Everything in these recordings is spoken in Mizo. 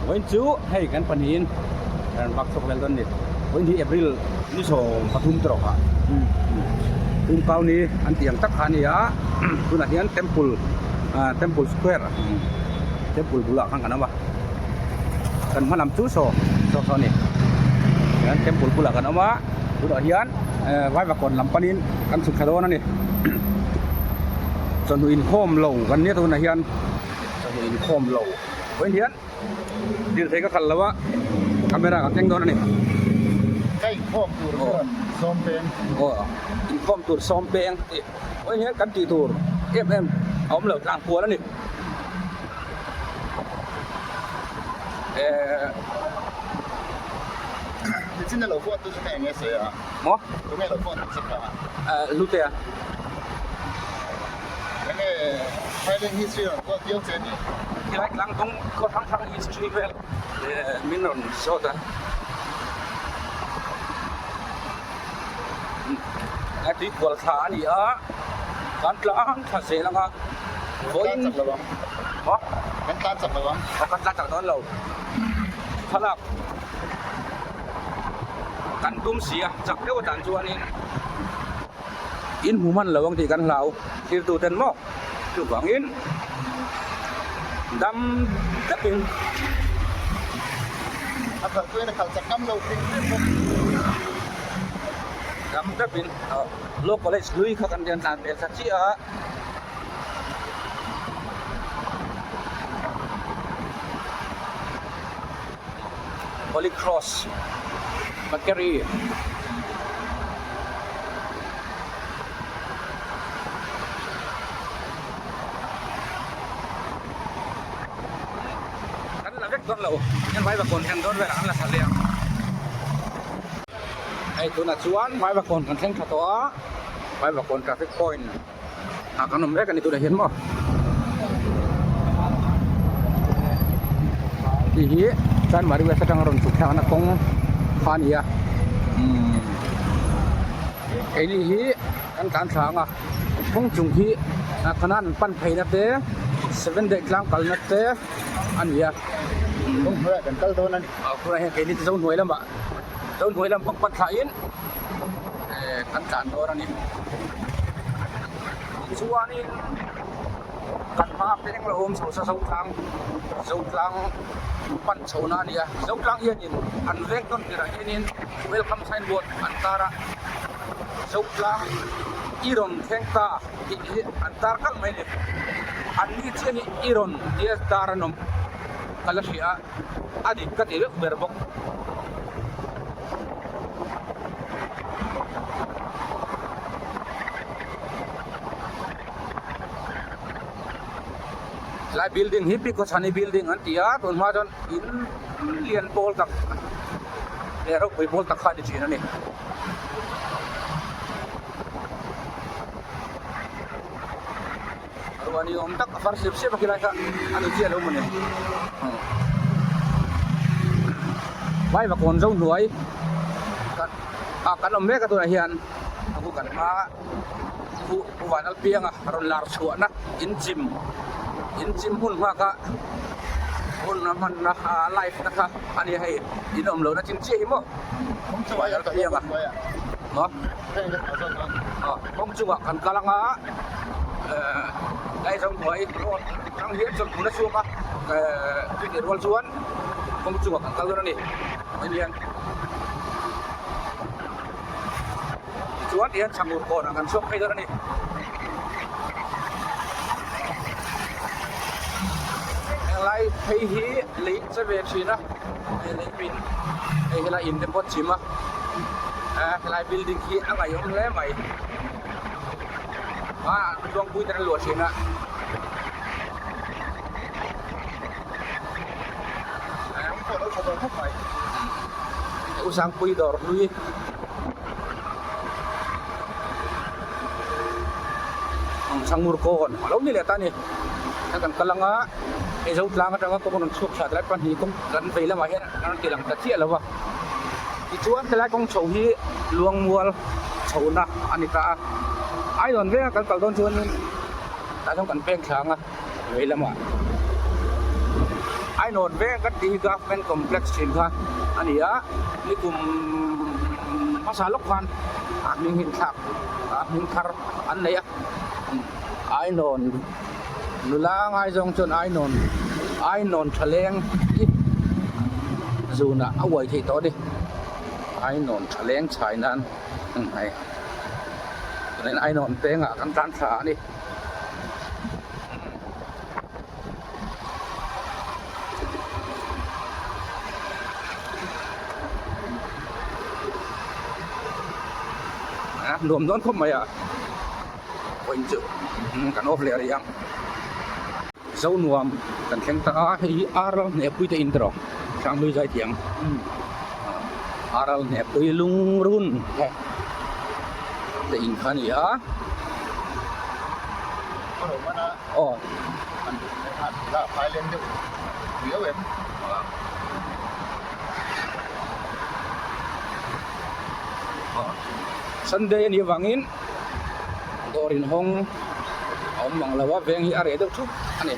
Vawiin chu hei kan pahnihin kan rawn vak chhuak vel dawn a ni. Vawiin hi April ni 13 te rawh kha Tumkau ni an tih ang tak kha a ni a, tunah hian temple ah temple square temple bulah khan kan awm a, kan hma lam chu saw saw saw a ni. Tihian temple bulah kan awm a, tunah hian Vaivakawn lam panin kan chhuk thla dawn a ni. Chawhnu inkhawm lo kan nia tunah hian. Chawhnu inkhawm lo vawiin hian lirthei ka khalh lo a camera ka keng dawn a ni. Ka inkhawm tur chuan sawm peng. Aw inkhawm tur sawm peng tih vawiin hian kan tih tur em em a awm lo tlang kual a ni. Ehh. Nichin a lo phone tu chu ka eng nge sawi a? Maw? Tunge lo phone tu che kha? Ehh Lutea. Enge Thailand history rawn kual viau che ni? Helai tlang dawng khaw hrang hrang history vel min rawn zawt a. A tui kual thla a ni a, kan tlang thla zel ang a. Kan tlan chak lo ang. Maw? Kan tlan chak lo ang. Aw kan tlan chak dawn lo. Thlalak kan tum si a, chak deuh a tlan chuanin. In hmu hman lo ang tih kan hlau thirtu ten maw chuvangin dam takin a khalh tuin a khalh chak ngam lo hrim hrim bawk. Dam takin Law College hlui kha kan rian tlan vel thla chiah a. Holy Cross Bakery. Kan la vek dawn lo hian Vaivakawn hian dawn velah kan la thla leh ang. Hei tunah chuan Vaivakawn kan thleng tha tawh a, Vaivakawn traffic point ah kan awm vek a ni tunah hian maw. Tih hi Chanmari West atanga rawn chhuk thlakna kawng kha a ni a umm keini hi kan tlan thla ang a kawng chung hi Kanan an pan pheina te seven day tlang kalna te a ni a kawng hnuaiah kan kal dawn a ni ah tunah hian keini chu zohnuai lamah zohnuai lam pang pan thlahin eh kan tlan dawn a ni. Chuanin kan hma peng la awm chho sa Zotlang Zotlang pan chhohna a ni a Zotlang hianin an veng tawn tirah hianin welcome sign board an tar a Zotlang i rawn thleng ta tih hi an tar kalh mai a ni an ni chiah hi i rawn tia tar an awm ka la hria a a dik ka ti deuh ber bawk. Lai building hi Picochani building an ti a tun hma chuan in lian pawl tak leh ropui pawl tak kha a ni thin a ni. Ruah ni awm tak a far sep sep a khilai kha a ni chiah lo mawni. Vaivakawn zo hnuai ah kan awm mek a tunah hian a bu kan hma khu van al pianga rawn lar chhuahna in chim in chim hmun nghak a hun a hmanna live na kha a ni a hei in awm lohna chin chiah hi maw van al pianga maw kawng chungah kan kal anga ehh lai zawng hnuai road atang hian chuan hmun a chhuak a ehh chutih rual chuan kawng chungah kan kal dawn a ni hei hian tichuan tihian chhangur kawnah kan chhuak phei dawn a ni. Helai phei hi lei che ve thin a hei lei pin hei helai in te pawh chim a eh helai building hi a ngaihawm hle mai a tluangpui ten an luah thin a. U Sangpui dawr hlui ang Chhangur kawn a lo ni leh ta a ni a kan kal ang a hei zo tlang atanga kawng rawn chhuak thla tlai pahnih kawng kan vei lamah hian an rawn ti lang ta chiah lo va tichuan helai kawng chho hi Luangmual chhohna a ni ta a Aizawn venga kan kal dawn chuanin tah chuan kan peng thla ang a. Vei lamah. Ainawn veng kan tih hi Government Complex thin kha a ni a, nikum hmasa lawk khan a hming hi thlak a hming thar an nei a, Ainawn nula ngaizawng chuan Ainawn Ainawn thaleng hi zunah a uai theih tawh a ni, Ainawn thaleng chhai nan hei tunah hian Ainawn pengah kan tan thla a ni. Nuam dawn khawp mai a vawiin chu kan off leh rih ang zo nuam kan thleng ta a hei hi ar ral hnehpui te in tawh hranghlui zai thiam ar ral hnehpui lungrun te in kha a ni a. Aw. Sunday a nih avangin dawr inhawng a awm mang lo a, veng hi a reh deuh thup a ni.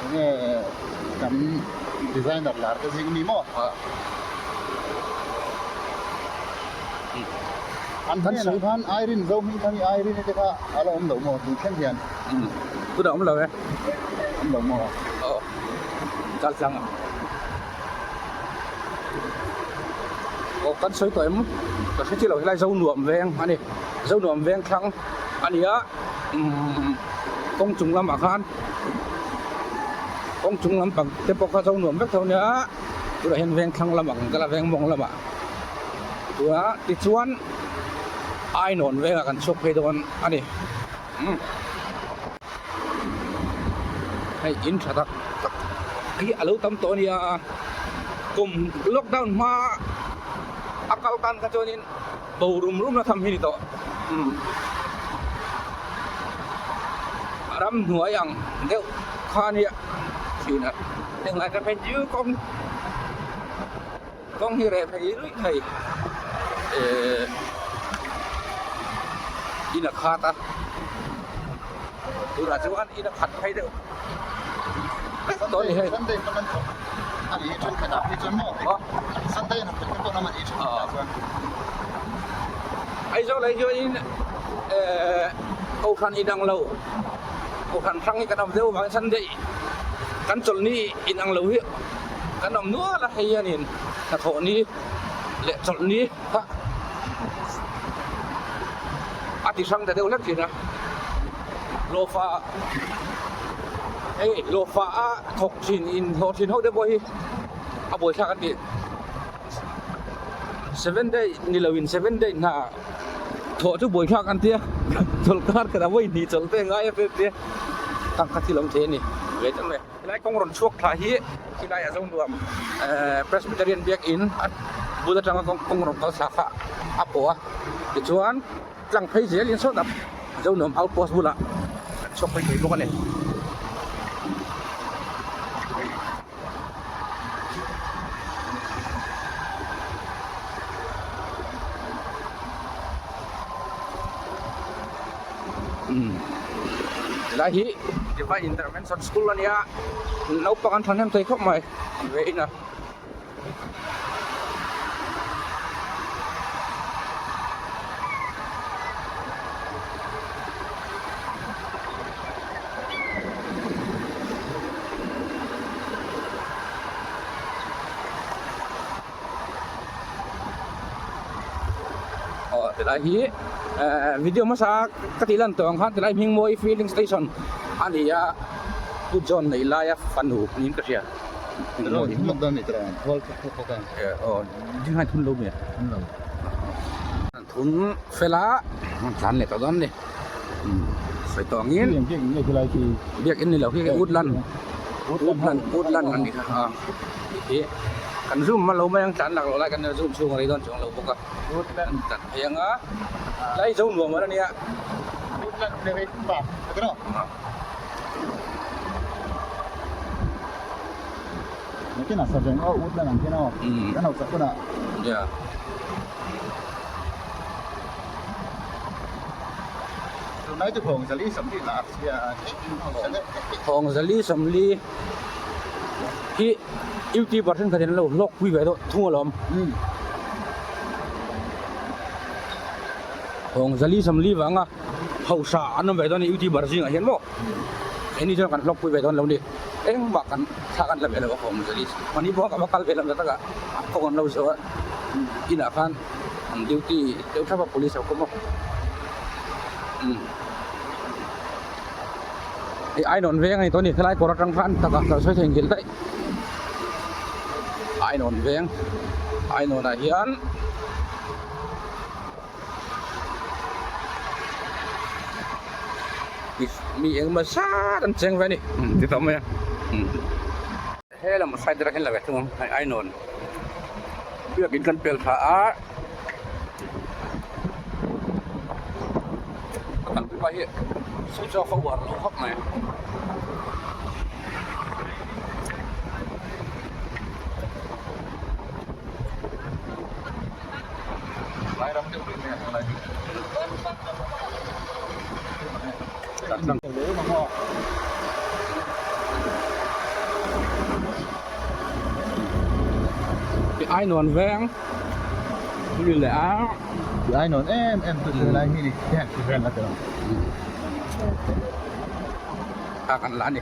Enge kan designer lar te zing mi maw? An hnenah khan Irene zo hming kha mi Irene te kha a la awm lo maw tun thleng hian? Tunah awm lo e. Awm lo maw? Aw kal tlang a. Aw kan sawi tawh em? Ka hre chiah lo helai Zonuam veng a ni. Zonuam veng thlang a ni a. Umm kawng chung lamah khan kawng chung lampang te pawh kha zo nuam vek tho nia tunah hian veng thlang lamah kan kal a veng mawng lamah tunah tichuan ainawn vengah kan chhuak phei dawn a ni umm hei in tha tak tak hi a lo tam tawh a nia kum lockdown hma a kal tan kha chuanin. Bo rum rum na tham hi ni tawh. Umm. Ramhnuai ang deuh kha nia thin a. Englai ka phei chu kawng kawng hi reh phei luih thei. Ehh in a khat a. Tunah chuan in a khat phei deuh vek tawh a ni hei. Sunday pawn an thawk a ni thenkhatah phei chuan maw? Sunday an thawk te pawh an awm a ni thenkhatah chuan. Aizawl ah hian ehh Kohhran inang lo Kohhran hrang hi kan awm deuh avangin Sunday kan chawlhni inang lo hi kan awm nual a hei hianin hnathawh ni leh chawlhni kha a ti hrang ta deuh hlek thin a lawfa hei lawfa a thawk thin in hlawh thin ho te pawh hi a buaithlak an ti. Seven day ni lo in seven day hna thawh chu buaithlak an tia chawlhkar khat a vawi hnih chawlh te ngai a fel tia tangka thil awm thei a ni ve ta mai helai kawng rawn chhuak thla hi helai a zo nuam ehh Presbyterian biakin a bul atanga kawng rawn kal thla kha a pawh a tichuan tlang phei zel in sawtah zo nuam outpost bulah an chhuak phei thei bawk a ni. Helai hi Divine Intervention School a nia naupang an thahnem thei khawp mai ve in a. Aw tilai hi eh video hmasa ka tih lan tawh ang khan tilai hming mawi filling station a ni a Pu John neih laia fanu niin ka hria. Aw thun lo mi thun fela tlan leh tawh dawn a ni sawi tawh angin biakin ni lo khi woodland woodland woodland a nih kha a kan zoom hman lo mai ang tlan lak loh lai kan zoom chhung a rei dawn chuang lo bawk a woodland tlan phei ang a tlai zo nuam a nia woodland Nakin ah saveng aw woodland ang khian aw kan hausak hunah yeah. Tunlai chu Hawngzali 40 lah a chhia a. Hawngzali 40 hi youtuber thenkhat in an lo hlawk pui ve deuh thung alawm. Hawngzali 40 vanga hausa an awm ve dawn a ni youtuber zingah hian maw. Keini chuan kan hlawk pui ve dawn lo ni. Engmah kan thla kan la ve lo a Hawngzali mahni pawh ka va kal ve lo ta takah a kawng an lo zawh a inah khan an duty deuh thap a police ho kawm a. Hei Ainawn veng a ni tawh a ni helai kawr atang khan taka ka sawi thei nghilh daih Ainawn veng Ainawn ah hian mi engemaw zat an cheng ve a ni ti tawh mai a. He lam side atang hian la ve thung ang hei Ainawn biakin kan pel thla a ka kalpui pa hi switch off a uar lo khawp mai. Ainawn veng ni leh a. Ainawn em em chu chu lai hi ni hian ti vel a tel. Thla kan la a ni.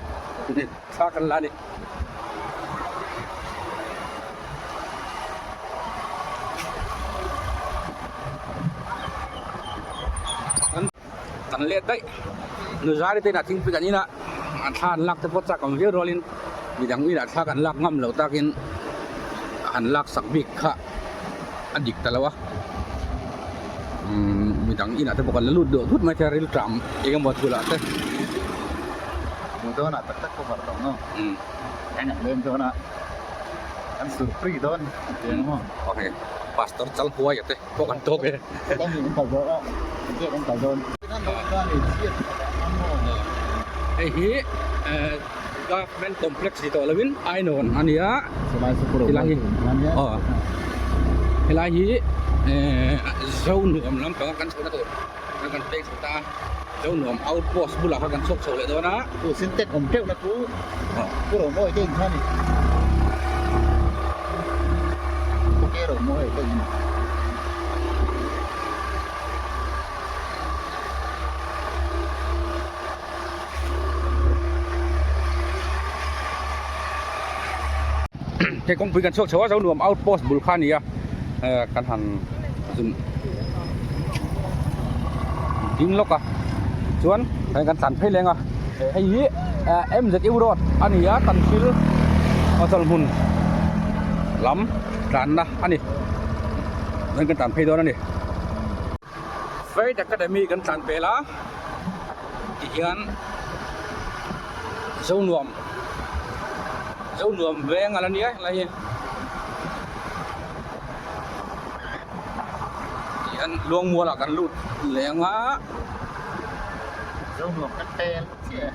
Thla kan la a ni. Kan let daih Nuzari te inah thingpui kan in a an thla an lak te pawh chak awm viau rualin midang inah thla kan lak ngam loh takin an lak sak bik kha a dik ta lo a umm midang inah te pawh kan la lut duh thut mai thei a rilṭam eng emaw thulah te. Hmuh dawnah tak tak pawh var tawh maw? Kan han leng dawn a kan sur free dawn a ti ang maw? Ok pastor chal huai a te. Pawh kan tawk e. Kan in kal dawn a, biak an kal dawn. Hei hi government complex ni tawh lovin Ainawn a ni a. Helai hi aw helai hi Zonuam lampanga kan chhohna tur kan pek chho ta a, Zonuam outpost bulah khan kan chhuak chho leh dawn a. Chu sintex awm teuhna chu Pu Romawi te in kha a ni. Pu Ke Romawi te in. Hei kawngpui kan chhuak chho a Zonuam outpost bul kha a ni a kan han zum ding lawk a chuan hei kan tlan phei leng a hei hi MZU road a ni a Tanhril chawlhmun lam tlanna a ni chuan kan tlan phei dawn a ni Faith Academy kan tlan pel a tihian Zonuam Zonuam veng a la nia helai hi. Tihian Luangmual ah kan lut leng a. Zonuam kan pel chiah e.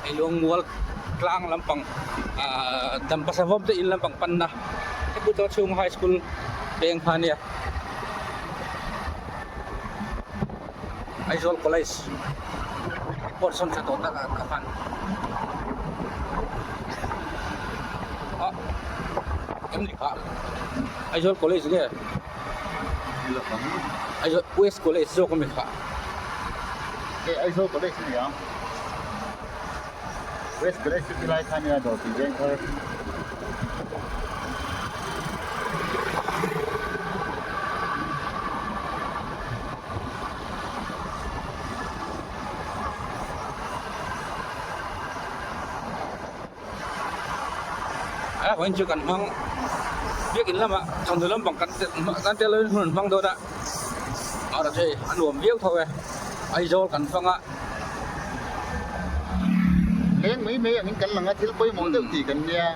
Hei Luangmual tlang lampang ahh Dampasavawm te in lampang panna Heputo chhung high school peng kha ania. Aizawl college pawh sawn tha tawh tak ah ka khan ah em ni kha Aizawl college nge Aizawl west college zawk ami kha e Aizawl college ani ang west college chu tilai kha ania dawr tih veng thar. A vawiin chu kan hmang biakin lamah thawmhnaw lampang kan kan tel lovin hun an hmang dawn a mahse hei a nuam viau tho e Aizawl kan hmang a. Leng mai mai angin kan lang a thil pawimawh deuh tih kan nia.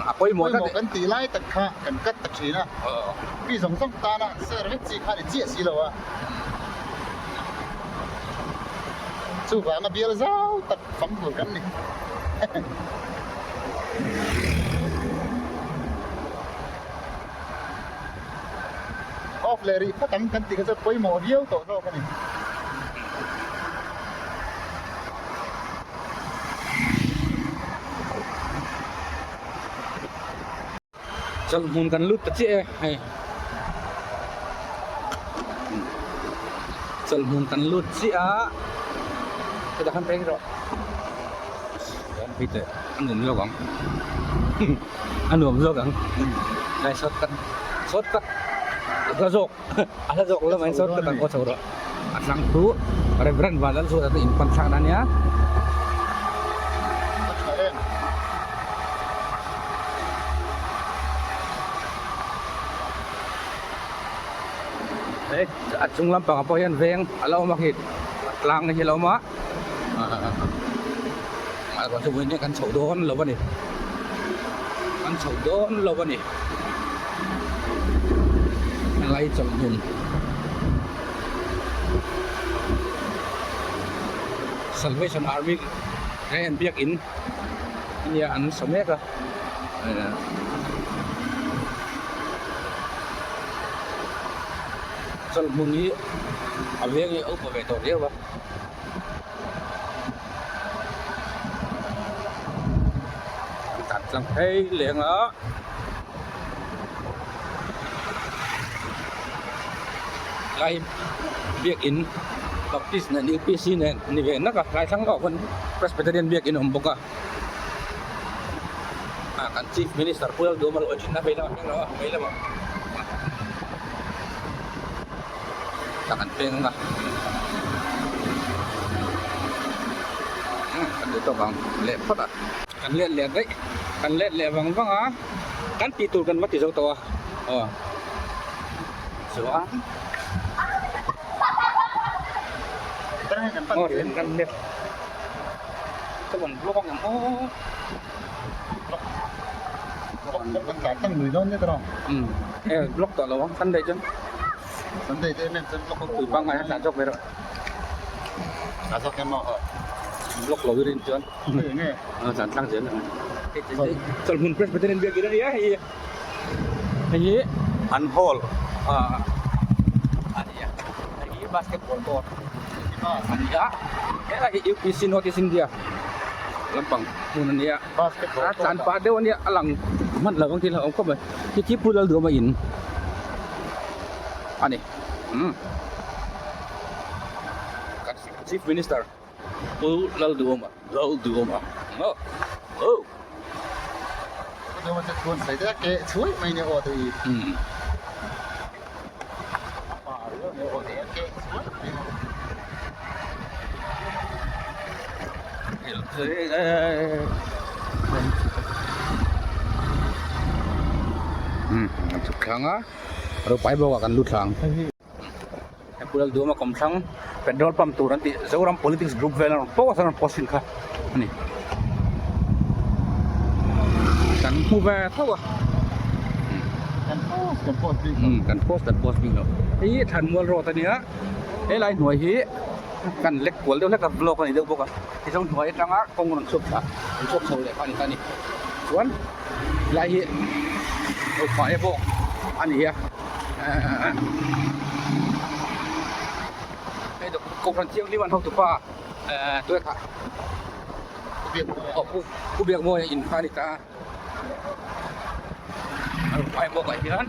A pawimawh pawimawh kan tih lai tak kha kan cut ta thin a, mi zawng zawng tana han share vek chi kha a ni chiah si lo a, chuvanga bial zau tak fang tur kan ni. Off leh rih phawt ang kan tih kha chu pawimawh viau tawh zawk a ni. Chawlhhmun kan lut ta chiah e hei chawlhhmun kan lut chiah a hetah khan peng rawh hei teh a nuam zawk ang a nuam zawk ang hei shortcut shortcut a hla zawk a hla zawk lamah hian shortcut ang aw chho rawh a tlang chu Reverend Vanlalzuata te in pan thlakna a nia. Hei a chung lampangah pawh hian veng a la awm a khi tlang hi a la awm a ah chuan vawiin hian kan chhoh dawn lo a ni kan chhoh dawn lo a ni helai chawlhhmun Salvation Army te an biakin. Nia an sa mek a chawlhhmun hi a veng hi a upa ve tawh riau a. An tlan tlang phei leng a. Lai biakin Baptist nen UPC nen ni ve nak a lai thlang lawk pawn Presbyterian biakin a awm bawk a ah kan Chief Minister Pu Lalduhawma lo thin a vei lamah peng lo a vei lamah tak an peng ang a kan duh tawk ang leh phawt a kan let leh daih kan let leh vang vang a. Kan tih tur kan va ti zo tawh a aw chuan aw rian kan let ka rawn vlog ang aw um e vlog tawh lo ang sunday chuan tui pangngai a tlan zawk ve rawh vlog lo i rin chuan. Zan tlang zel ang. Chawlhmun Presbyterian biakin a ni a hei hi. Hei hi an hall a ni a. Hei hi basketball court a ni a. Helai hi UPC North East India lampang hmun a ni a. A tlan pah deuh a nia a lang hman lo ang thil a awm khawp mai. Khi khi Pu Lalduhawma in a ni. Chief Minister. Pu Lalduhawma Lalduhawma maw oh. Lalduhawma chu chhuan sai deuh a keh chhuai mai nia aw te i. Um. A pa riau nia aw te a keh chhuai mai maw. Um kan chhuk thlang a ropui bawk ah kan lut thlang. He Pu Lalduhawma kawmthlang petrol pump tur an tih Zoram politics group vel an rawn post an rawn post thin kha a ni. Kan hmu ve tho a. Kan post kan post bik lo. Kan post kan post bik lo. Hei hi Thlanmual road a nia. Helai hnuai hi kan lek kual deuh hlek a vlog a ni deuh bawk a. Tichuan hnuai atanga kawng rawn chhuak thla rawn chhuak chho leh kha a ni ta a ni. Chuan helai hi Ruhpae bawk a ni a. Hei Kohhran Thianghlim an hotupa tute kha Pu Biakmawia in kha a ni ta a, a rawn pai bawk ah hian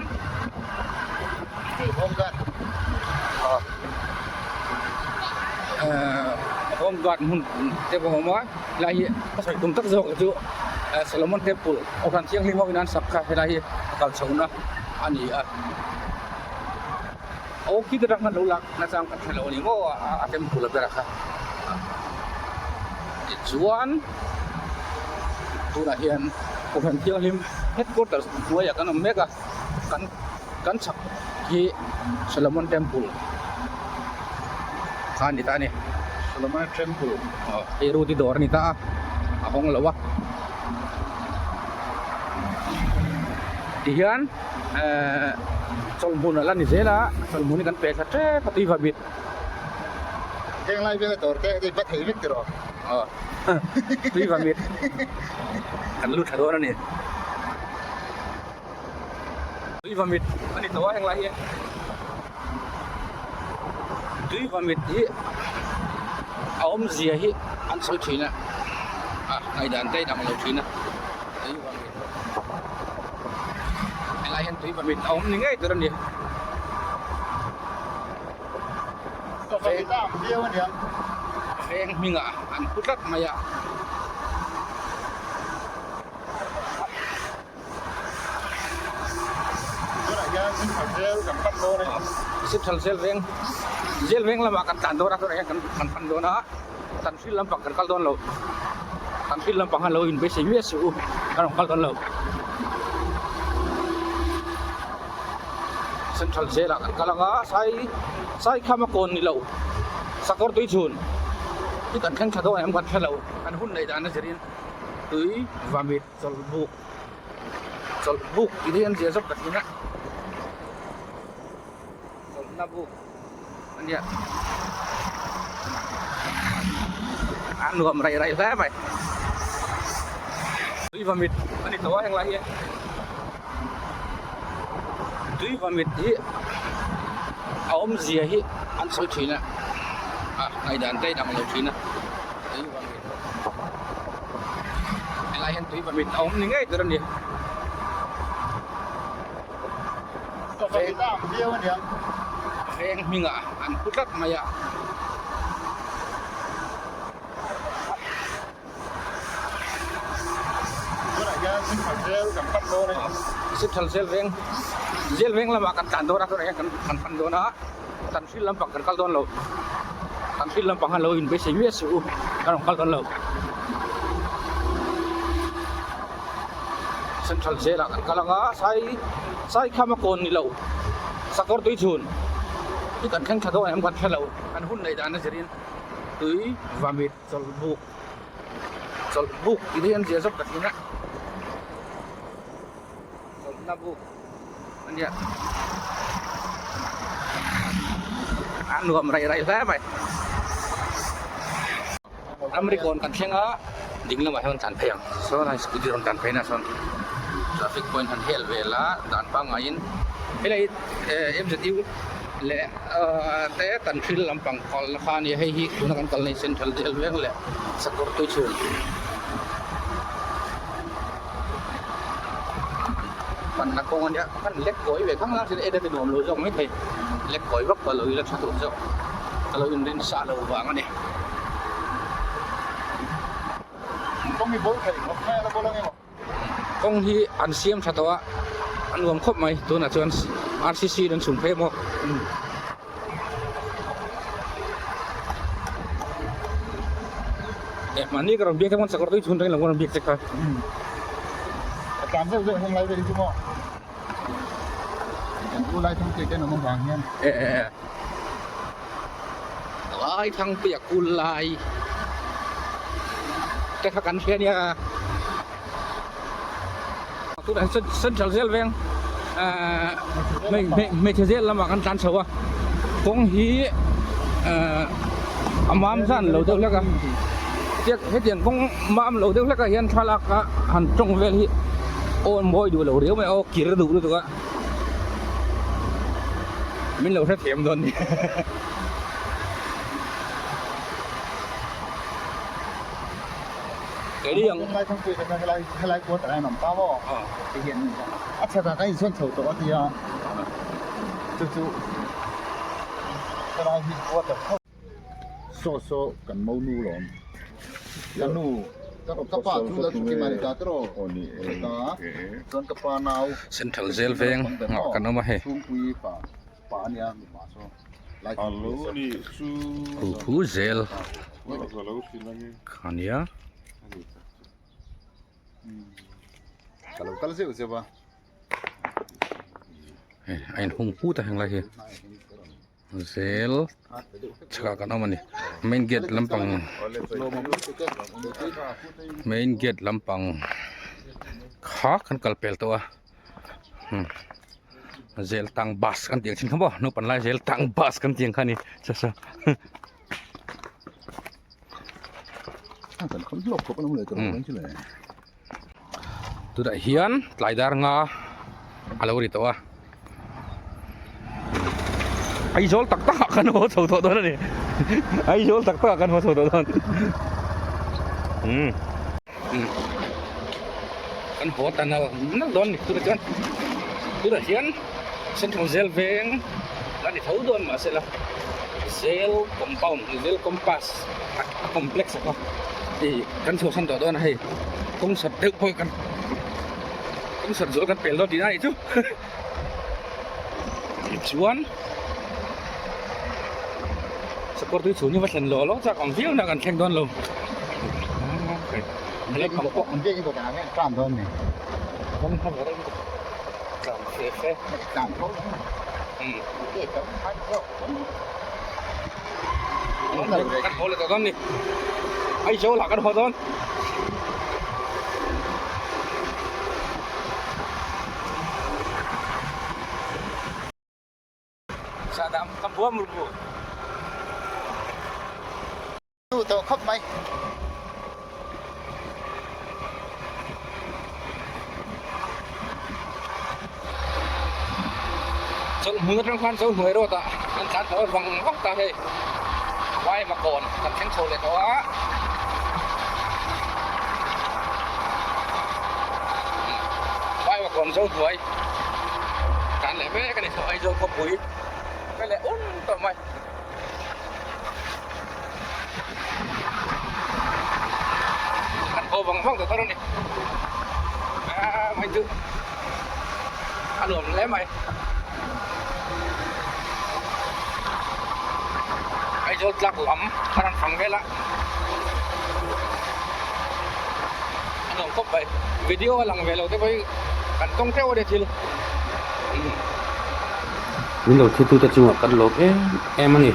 Home guard hmun te pawh a awm a, helai hi ka sawi tum tak zawk chu Solomon Temple Kohhran Thianghlim ho in an sak kha helai hi a kal chhohna. a ni a aw khi te atang khan lo lak nachang kan hre lo a ni maw a temple a ber a kha tichuan tunah hian Kohhran Thianghlim headquarters hnuaiah kan awm mek a kan kan chhak hi Solomon temple kha a ni ta a ni Solomon temple aw hei Rudy dawr a ni ta a a hawng lo a. Tihian ehh chawlhmun a la ni zel a chawlhmun hi kan pe thla tep a tui va bit. Heng lai vela dawr te hei va thei vek tiraw? Aw tui va mit kan lut thla dawn a ni. Tui va mit a ni tawh a heng lai hi tui va mit hi a awmzia hi an sawi thin a a ngaihdan te a inang lo thin a tui va mit. hian tui vamit a awm ni ngei tur a ni. Veng hmingah an pu tlat mai a. Central Jail veng Jail veng lamah kan tlan dawn a tunah hian kan pan dawn a Tanhril lampang kan kal dawn lo Tanhril lampang khan lo inbeisei miah suh u kan rawn kal dawn lo Central Jail ah kan kal ang a sai Saikham a kawn ni lo Sakawr Tuichhun hi kan thleng thla dawn em kan hre lo kan hun neih dan a zirin tui vamit chawlhbuk chawlhbuk tih hi an zia zawk ta thin a chawlhna buk a nia a nuam raih raih hle mai tui vamit a ni tawh a henglai hi tui vamit hi a awmzia hi an sawi thin a a ngaihdan te a inang lo thin a tui vamit. Helai hian tui vamit a awm ni ngei tur a ni. Veng hmingah an pu tlat mai a. Central Jail veng Jail veng lamah kan tlan dawn a tunah hian kan pan dawn a. Tanhril lampang kan kal dawn lo Tanhril lampang khan lo inbeisei miah suh u kan rawn kal dawn lo Central Jail ah kan kal ang a sai Saikham a kawn ni lo Sakawr tui chhun hi kan thleng thla dawn em kan hre lo kan hun neih dan a zirin tui vamit chawlhbuk chawlhbuk tih hi an zia zawk ta thin a chawlhna buk. A nia a nuam raih raih hle mai ramri kawn kan thleng a ding lamah hian tlan phei ang sawn a scooty rawn tlan phei na sawn traffic point han hel vel a dan pangaiin helai eh M_Z_U leh ahh te kan thil lampang kalna kha a nia hei hi tuna kan kalna hi central jail veng leh sakawr tuichhun. Panna kawng a nia kan lek kawi ve khang lang en a ti nuam lo zawk mai thei lek kawi vak pawh a lo ila tha tur zawk a lo inrin sa lo vang a ni. Kawng hi bo thei khawp mai a la bawlh ang emaw? Kawng hi an siam tha tawh a a nuam khawp mai tunah chuan R_C_C in an chhung phei maw. Eh mahni ka rawn biak te pawn sakawr tui chhun reng lo ka rawn biak che kha. A tlan zeuh zeuh heng lai vel hi chu maw. Kan u lai thang te ten awm avang hian. Eh eh eh. Lai thang piak u lai te kha kan hria nia. Tunah hian central zel veng ahh hmeichhe zel lamah kan tlan chho a kawng hi ahh a mam zan lo deuh hlek a hetiang kawng mam lo deuh hlek ah hian thlalak a han tawng vel hi aw mawi duh lo riau mai a aw kir duh lutuk a min lo hrethiam dawn nia. Kei ang. Lai thangpui te kha helai helai quarter ah hian awm ta maw? Ti hian a chhakah kan insawn chho tawh a tia chu chu helai hi quarter tho. Saw saw kan mo nu lawm ka nu ka pa chu la thutkim a ni ta tawh ta chuan ka pa nau Central Jail veng ah kan awm a hei. Chhungpui pa pa a nia mipa saw. Khu khu zel kha nia. Hei a inhung put a henglai hi zel chhakah kan awm a ni main gate lampang main gate lampang kha kan kal pel tawh a. Zel tang bus kan tih ang chin kha maw naupang lai zel tang bus kan tih ang kha a ni chasa tunah hian tlai dar nga a lo ri tawh a Aizawl tak tak ah kan haw chho tawh dawn a ni Aizawl tak tak ah kan haw chho tawh dawn umm. Kan haw ta nal nal dawn ni tunah chuan. Tunah hian Central Jail veng la ni tho dawn mahse la Jail compound Jail compass a complex a kha ih kan chhuahsan tawh dawn a hei kawng sat deuh pawh kan kawng sat zawh kan pel dawn tihna a nih chu tichuan sakawr tui chhung hi va thlen lawh lawk chak ang viau na kan thleng dawn lo. Kan haw leh tawh dawn ni Aizawl ah kan haw dawn. Sahdam ka buam ru. Tu tawh khawp mai. Chawlh hmun atang khan chaw hnuai rawt ah kan tlan tawh vang vang ta hei vai makawn kan thleng chho leh tawh a. Vai makawn chaw hnuai tlan leh mek a ni tawh Aizawl khawpui ka leh un tawh mai. Kan haw vang vang tawh dawn a ni. Aaa mai chu a nuam hle mai. Aizawl tlak lam a rawn fang vel a. A nuam khawp mai. Video a lang ve lo te pawh hi kan tawng teuh a nia thil. Min lo thiltute chungah kan lawm em em a ni.